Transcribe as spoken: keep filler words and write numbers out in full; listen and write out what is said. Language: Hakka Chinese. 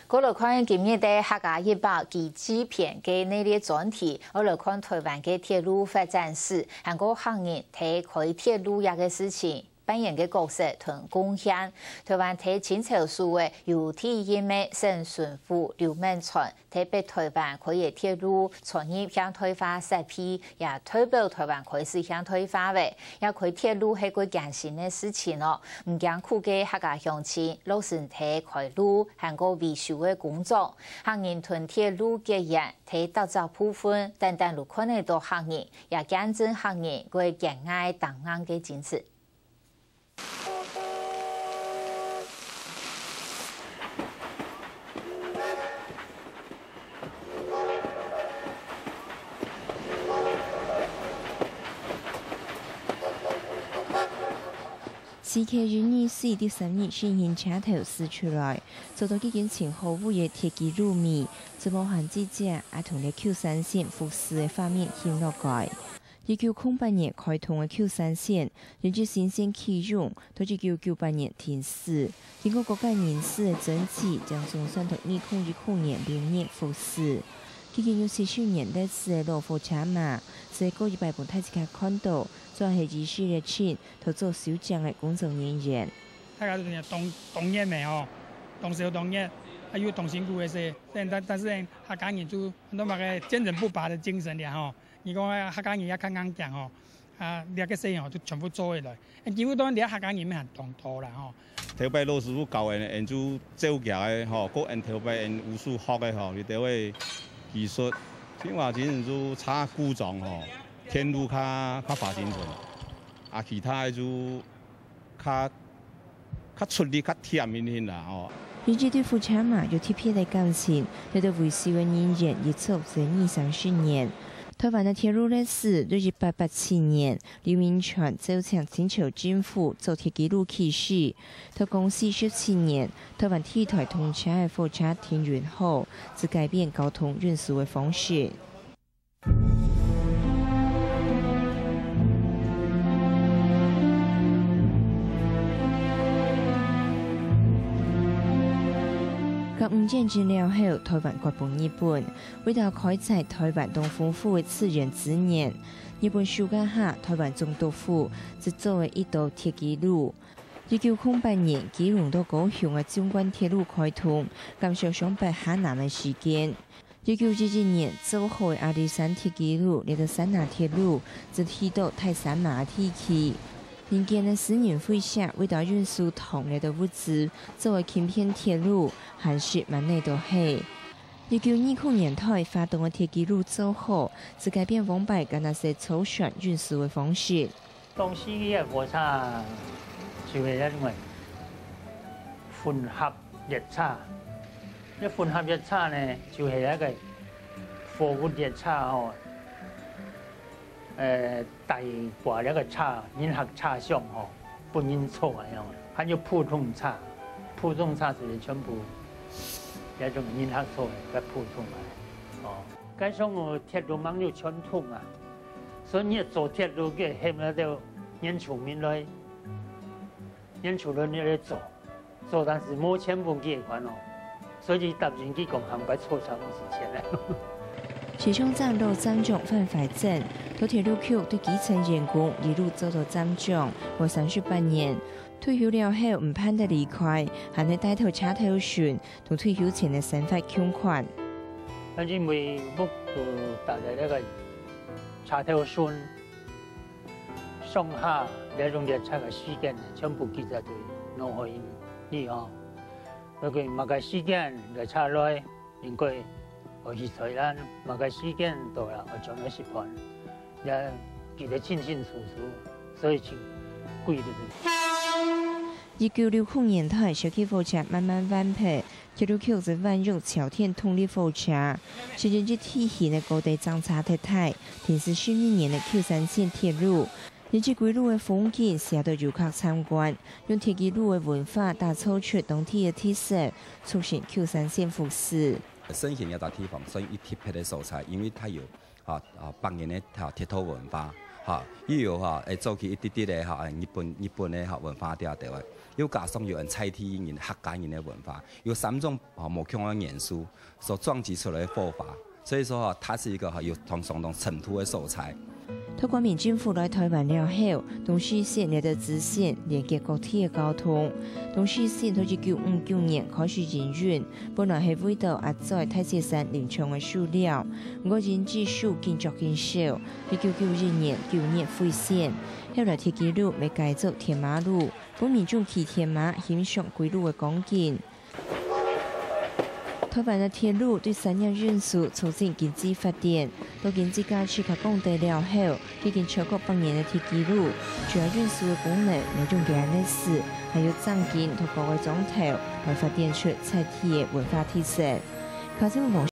過來看今日个客家一百記事篇个系列專題，愛來看臺灣个鐵路發展史，還過客人在開鐵路這个事情扮演个角色同貢獻。臺灣在清朝時个有第一个省巡撫劉銘傳，在北臺灣開个鐵路，傳入現代化設備，也代表臺灣開始現代化了。 也開鐵路係蓋艱辛个事情哦，毋驚苦个客家鄉親落身在開路，還過維修个工作。客人同鐵路結緣，在逐隻部分，單單就看得到客人，也見證客人蓋堅毅擔硬个精神。 四K一二四第三日試行車頭試出來，做到既經盡好位个鐵枝路尾，就無閒直接啊同這舊山線複製个畫面翕落來。一九空八年開通个舊山線，因為新線啟用，到一九九八年停駛。經過各界人士个爭執，正總算到二零一零年六月復駛。既經有七十年歷史个老火車嘛，所以過一擺分大自家看到，主要係一時熱情，同做修整个工作人員。大家都當當熱咩吼，當燒當熱，啊又當辛苦个事，但但但是呢，客家人就很多麼个堅韌不拔个精神了吼。你講啊，客家人也較硬頸吼，啊，這个事情吼就全部做下來，幾乎都係客家人乜還當多啦吼。頭擺老師傅教𠊎，𠊎就照佢个吼，過𠊎頭擺𠊎有所學个吼，佢兜个技術，這下真正就車故障吼，電路較較發精準，啊，其他个就 較較出力、較忝一點啦吼。因為對火車嘛有特別个感情，這兜維修个人員一做就二三十年。臺灣个鐵路歷史對一八八七年，劉銘傳招請清朝政府做鐵枝路起始，到光緒十七年，臺灣第一台通車个火車停運好，就改變交通運輸个方式。 甲午戰爭了後，臺灣割分日本，為著開採臺灣當豐富个自然資源，日本收下下臺灣總督府製作个一道鐵枝路。一九空八年，基隆到高雄个縱貫鐵路開通，減少上北下南个時間。 一九一一年，做好个阿里山鐵枝路，連到山林鐵路，直去到大山嫲个地區。民間个私人會社為著運輸糖這兜物資，做个輕便鐵路，限時滿哪都係。一九二零年代，花東个鐵枝路做好，就改變往擺干焦係坐船運輸个方式。 當時个火車就係該種个混合列車。該混合列車呢，就係該个貨物列車吼，呃，大掛該个車，人客車廂吼，分人坐个樣。還有普通車，普通車就係全部該種人客坐个，該普通个，哦。該上有鐵路網有全通啊。 所以你做鐵路个喊該兜原住民來，原住民來做，做但是無錢分佢个款哦，所以佢答應佢講，行擺坐車毋使錢个。時常站到站長范懷正，到鐵路局對基層員工一路做到站長，有三十八年。退休了後，毋盼得離開，還係帶頭車頭巡，同退休前个生活共款。啊，因為屋就搭在該个車頭巡， 上下這種列車个時間呢，全部記載在腦海裡吼。所以麼个時間列車來，應該愛去坐站，麼个時間到了，愛轉來食飯，也記得清清楚楚，所以就歸日。一九六零年代，小氣火車慢慢完備， 鐵路局就換用超電動力火車，實現一體型个高低張差特大，停駛十二年个舊山線鐵路，以及歸路个風景寫到遊客參觀，用鐵枝路个文化打造出當地个特色，促成舊山線復駛。勝興這搭地方算一特別个所在，因為佢有啊啊百年个哈鐵道文化，哈又有哈誒早期一滴滴个哈誒日本日本个哈文化在該位。又加上有人在地人、客家人个文化，有三種吼無共个元素所撞擊出來个火花。所以說吼，它是一個吼有同相當深度个素材。在國民政府來台灣了後，東勢線連著支線，連結各地个交通。東勢線在一九五九年開始營運，本來係為著壓載大雪山林場个樹料，毋過因為樹緊著緊少，一九九一年九月廢線。後來鐵枝路也改做鐵馬路，分民眾騎鐵馬欣賞歸路个光景。 台灣个鐵路對產業運輸促進經濟發展，到今自家自家講得了後，已經超過百年个鐵枝路，除了運輸个功能，也用个安尼事，還有正經透過个莊頭，來發展出在地个文化特色。客家文